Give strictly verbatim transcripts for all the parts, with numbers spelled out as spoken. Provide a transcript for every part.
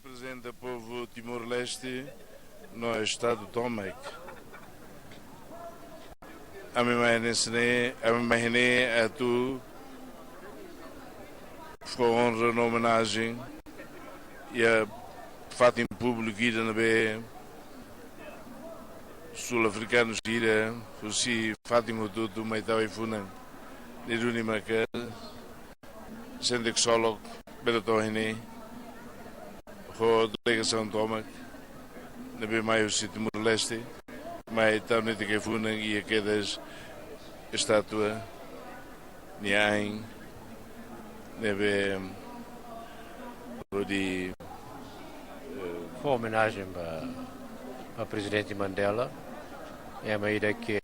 Reprezenta povu Timor-Leste no estadu tomak. Ami mai hanesan ne'e, ami mai ne'e atu fó onra no omenajen iha fatin públiku ida ne'ebé sul-afrikanu sira husi fatin hotu-hotu mai tau ai-funan. Ne'e duni maka sente ksolok bele to'o iha ne'e ho delegasaun tomak ne'ebé mai husi Timor-Leste, mai tau netik ai-funan iha kedas estátua nia ain ne'ebé hodi, eh, fó omenajen ba, ba Prezidente Mandela, ema ida ke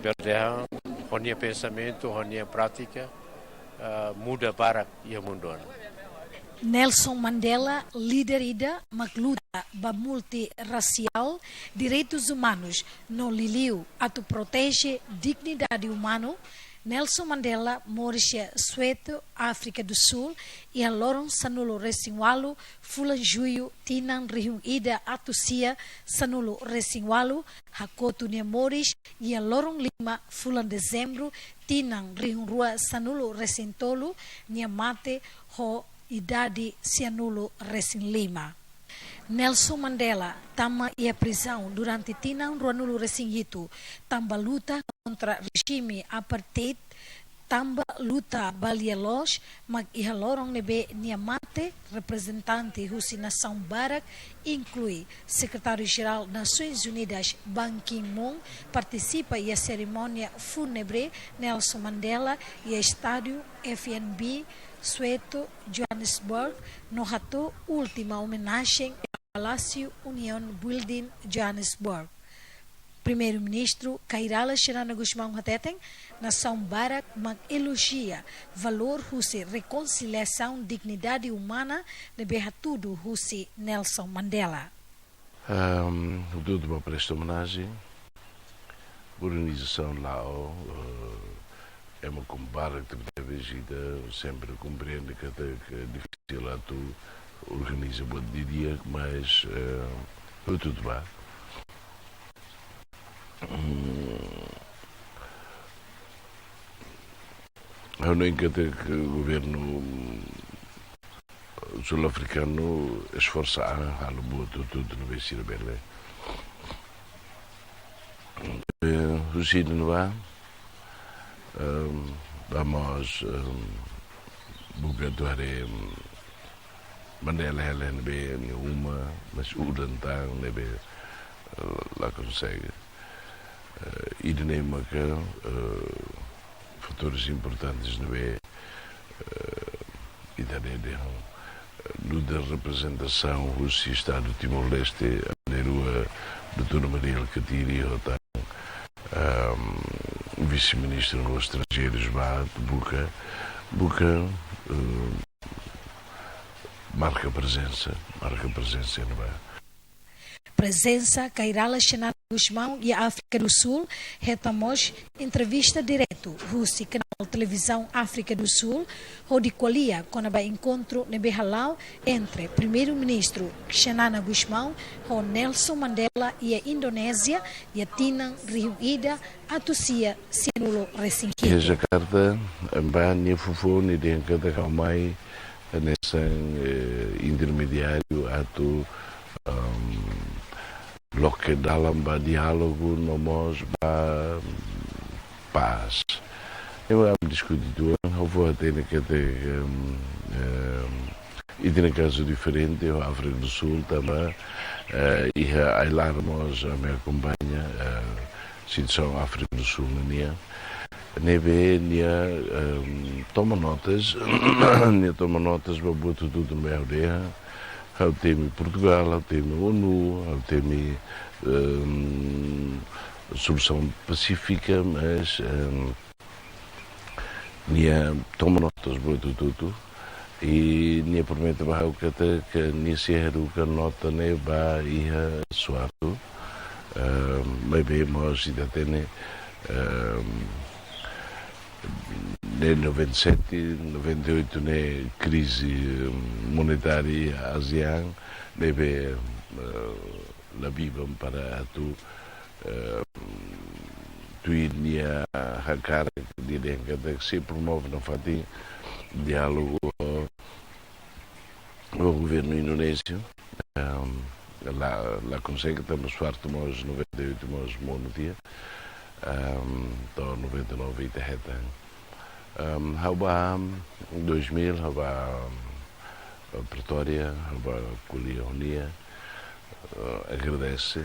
berdehang, ho nia pensamentu, ho nia prátika, ah, muda barak iha mundu ona. Nelson Mandela, líder ida mak luta ba multirrasiál, direitus umanus no liuliu atu proteje dignidade umanu. Nelson Mandela moris iha Soweto, Áfrika do Sul, iha loron sanulu-resin-ualu fulan Jullu tinan rihun ida atus sia sanulu-resin-ualu, hakotu nia moris iha loron lima fulan Dezembru tinan rihun rua sanulu-resin-tolu, nia mate ho idade sianulu-resin-lima. Nelson Mandela tama iha prizaun durante tinan ruanulu-resin-hitu, tanba luta kontra rejime apartheid, tanba luta ba lia-loos, mak iha loron ne'ebé nia mate, reprezentante husi nasaun barak, inklui Sekretáriu-Jerál Nasoins Unidas Ban Ki-moon, partisipa iha serimónia fúnebre Nelson Mandela iha estádiu F N B, Soweto, Johannesburg, no hato'o última omenajen iha Palásiu Union Building, Johannesburg. Primeiru-Ministru Kay Rala Xanana Gusmão hateten, nasaun barak mak elojia valór husi rekonsiliasaun, dignidade umana ne'ebé hatudu husi Nelson Mandela. Ahm, hotu-hotu bá presta omenajen. Organizasaun la'o, eh, ema barak tebes ida sempre komprende katak difisil atu organiza buat didi'ak, mas, eh, hotu-hotu bá. Hmm, ha'u hanoin katak governu sul-afrikanu esforsa an halo buat hotu-hotu ne'ebé sira bele. Eh, husi ida-ne'ebá, ehm, bá mós, ehm, buka atu haree, ehm, Mandela hela iha ne'ebé nia uma, mas udan tan ne'ebé, eh, la konsege. Eh, ida-ne'e maka, eh, fatores importantes ne'ebé, eh, ita haree dehan, eh, nu'udar reprezentasaun husi Estadu Timor-Leste, anda rua Doutór Mari Alkatiri, ho tan, ehm, Vise-Ministru Negósius Estranjeirus bá buka, buka, eh, marka prezensa, marka prezensa iha ne'ebá. Prezensa Kay Rala Xanana Gusmão iha Áfrika do Sul, hetan mós entrevista diretu husi kanál televizaun Áfrika do Sul, hodi ko'alia kona-ba enkontru ne'ebé hala'o entre Primeiru-Ministru Xanana Gusmão ho Nelson Mandela iha Indonézia, iha tinan rihun ida atus sia sianulu-resin-hitu. Iha Jakarta, ema nia fó-fó, nia dehan katak ha'u mai hanesan, eh, intermediáriu atu, ehm, loke dalan ba diálogu no mós ba, mm, pás. Ema ami diskute uitoan, ha'u fó hatene katak, ehm, ehm, ita-nia kazu diferente, ho Áfrika do Sul tanba, eh, iha ai-laran mós ami akompaña, eh, situasaun Áfrika do Sul nian. Ne'ebé nia, ehm, toma notas, nia toma notas ba buat hotu-hotu ne'ebé ha'u dehan, ha'u temi Portugal, ha'u temi ONU, ha'u temi, ehm, solusaun pasífika, mas, ehm, nia toma notas buat hotu-hotu, i nia promete ba ha'u katak nia sei haruka nota ne'e ba iha Suarto, ehm, maibé mós ita hatene, ehm, de noventa e sete, noventa e oito ne'e krize monetária ASEAN, ne'ebé, eh, la biban para atu, eh, tuir nia hakarak, nia dehan katak sei promove nafatin diálogu ho governu indonéziu. Ehm, la, la konsege, tanba Suharto mós noventa e oito mós monu tiha. Ehm, to'o noventa e nove ita hetan. Ehm, ha'u bá dois mil, ha'u bá, ehm, Pretória, ha'u bá ko'alia ho nia, eh, agradese.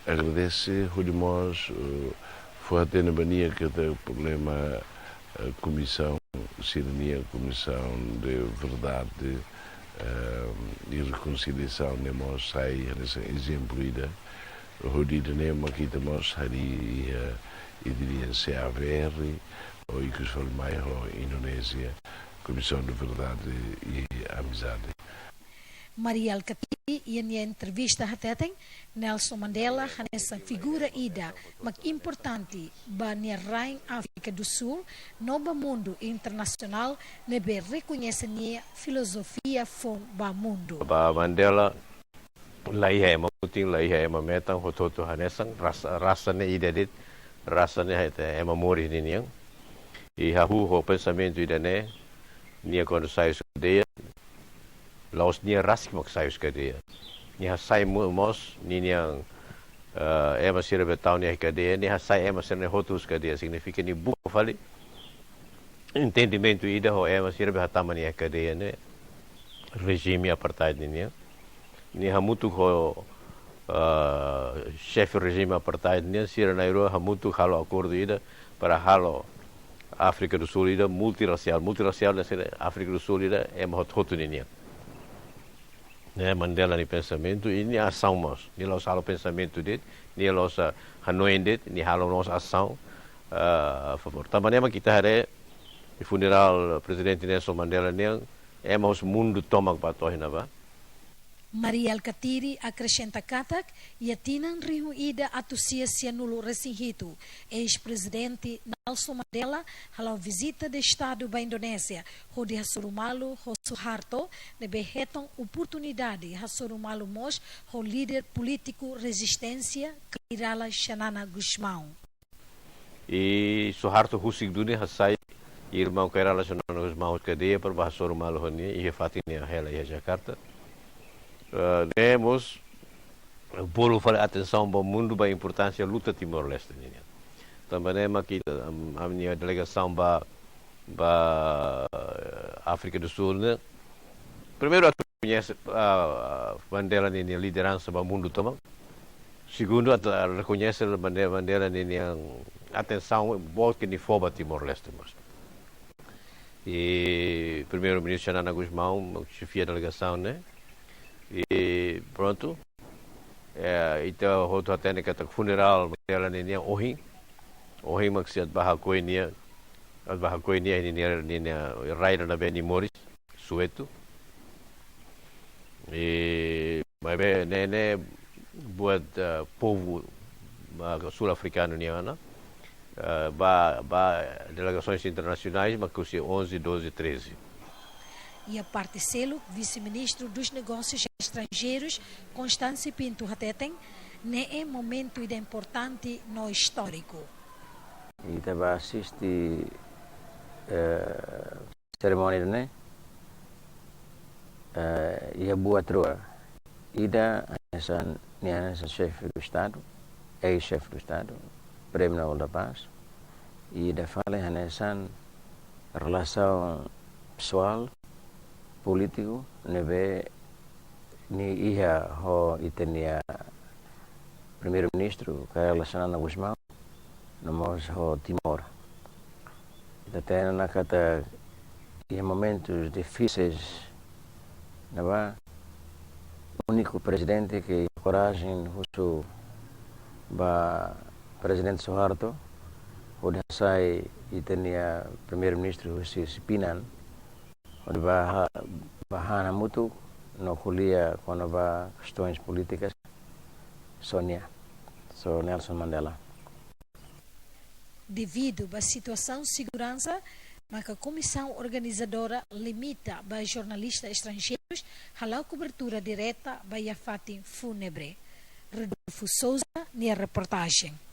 Agradese hodi mós, eh, fó-hatene ba nia katak problema, eh, komisaun, sira-nia Komisaun de Verdade, eh, i Rekonsiliasaun ne'e mós sai hanesan ezemplu ida. Hodi ida-ne'e mak ita mós harii iha, eh, ida-ne'e C A V R, ou ikus fali mai ho Indonézia, Komisaun de Verdade i Amizade. Mari Alkatiri iha nia entrevista hateten, Nelson Mandela hanesan figura ida mak importante ba nia rain Áfrika do Sul, no ba mundu internasionál ne'ebé rekoñese nia filozofia foun ba mundu. Ba Mandela, la iha ema mutin, la iha ema metan, hotu-hotu hanesan, rasa, rasa ne'e ida de'it, rasa ne'e ema moris ninian. I hahú ho pensamentu ida-ne'e, nia kuandu sai husi kadeia, la'ós nia rasik mak sai husi kadeia. Nia hasai mo-, mós ninian, eh, ema sira be tau nia iha kadeia, nia hasai ema sira-ne'e hotu husi kadeia, signifika nia buka fali entendimentu ida ho ema sira be hatama nia iha kadeia ne'e, rejime apartheid ninian. Nia hamutuk ho, eh, xefe rejime apartheid nian, sira na'in-rua hamutuk halo akordu ida para halo Áfrika do Sul ida multirrasiál. Multirrasiál ne'e sira Áfrika do Sul ida ema hotu-hotu ninian. Ne'e Mandela nia pensamentu i nia asaun mós. Nia la'ós halo pensamentu de'it, nia la'ós, ah, hanoin de'it, nia halo mós asaun, ah, a favór. Tanba ne'e mak ita haree iha funerál Prezidente Nelson Mandela nian, ema husi mundu tomak bá to'o ne'ebá. Mari Alkatiri akresenta katak, iha tinan rihun ida atus sia sianulu-resin-hitu, eis-prezidente Nelson Mandela hala'o vizita de estadu ba Indonézia, hodi hasoru malu ho Suharto, ne'ebé hetan oportunidade hasoru malu mós ho líder polítiku rezisténsia Kay Rala Xanana Gusmão. I Suharto husik duni hasai irmaun Kay Rala Xanana Gusmão husi kadeia para bá hasoru malu ho nia, iha fatin nia hela iha Jakarta. Eh, ne'e mós bolu fali atensaun ba mundu ba importánsia luta Timor-Leste nian. Tanba ne'e mak ita, am, ami-nia delegasaun bá, bá, eh, Áfrika do Sul ne'e. Primeiru, atu rekoñese, ah, Mandela ninia lideransa ba mundu tomak. Segundu, atu rekoñese Mande-, Mandela ninia atensaun boot ke nia fó ba Timor-Leste mós. I Primeiru-Ministru Xanana Gusmão xefia delegasaun ne'e. I prontu. Eh, ita hotu hatene katak funerál Mandela ninian ohin. Ohin mak sei atu bá hakoi nia, atu bá hakoi nia, ninia, ninia rai ida ne'ebé nia moris, Soweto. I maibé ne'e, ne'e buat, eh, povu, ah, sul-afrikanu nian ona, eh, ba, ba delegasoens internasionais, mak husi onze, doze, treze. Iha parte seluk, Vise-Ministru dos Negócios Estrangeiros, Constâncio Pinto hateten, ne'e momentu ida importante no istóriku. Ita bá asiste, eh, serimónia ne'e, eh, iha buat rua. Ida hanesan, nia hanesan xefe do Estadu, eis-xefe do Estadu, Prémiu Nobel da Paz. Ida fali hanesan relasaun pesoál, polítiku, ne'ebé nia iha ho ita-nia Primeiru-Ministru, Kay Rala Xanana Gusmão, no mós ho Timor. Ita hatene ona katak iha momentus difíseis ne'ebá, úniku prezidente ke korajen husu ba Prezidente Suharto, hodi hasai ita-nia Primeiru-Ministru husi, husi pinan, hodi bá ha-, bá han hamutuk no ko'alia kona-ba kestoens polítikas, só nia, só Nelson Mandela. Devidu ba situasaun seguransa, maka komisaun organizadora limita ba jornalista estranjeirus hala'o kobertura direta ba iha fatin fúnebre. Rodolfo Souza nia reportajen.